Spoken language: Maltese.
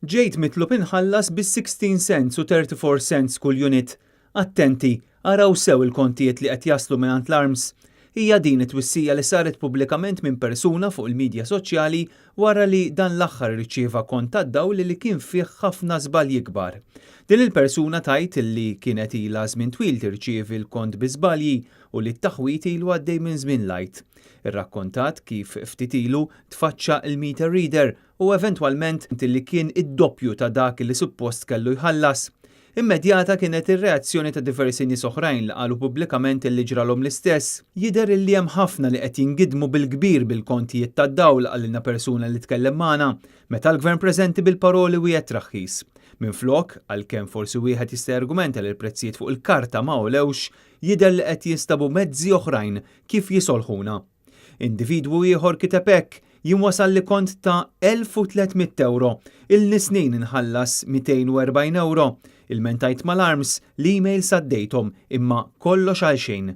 Ġejt mitlub inħallas bi 16 cents u 34 cents kull unit. Attenti, araw sew il-kontijiet li qed jaslu mingħand l-ARMS. Hija din it-twissija li saret pubblikament minn persuna fuq il-midja soċjali wara li dan l-aħħar irċieva kont tad-dawl li kien fih ħafna żbalji kbar. Din il-persuna tgħid li kienet ilha żmien twil tirċievi l-kont bi żbalji u li t-taħwid ilu għaddej minn żmien l-Għid. Irrakkontat kif ftit ilu tfaċċa l-meter reader u eventwalment li kien id-doppju ta' dak li suppost kellu jħallas. Immedjata kienet ir-reazzjoni ta' diversi nies oħrajn li qalu pubblikament li ġralhom l-istess. Jidher li hemm ħafna li qed jingidmu bil-kbir bil-kontijiet tad-dawl, qalilna persuna li tkellem magħna, meta l-Gvern preżenti bil-paroli wiegħed traħħis. Minflok, għalkemm forsi wieħed jista' jargumenta li l-prezzijiet fuq il-karta ma għolewx, jidher li qed jinstabu mezzi oħrajn kif jisolħuna. Individwu ieħor kiteb hekk: "Jien wasalli kont ta' 1300 euro. Ilni snin inħallas 240 euro. Ilmentajt mal-ARMS, l-emails għaddejthom, imma kollox għal xejn."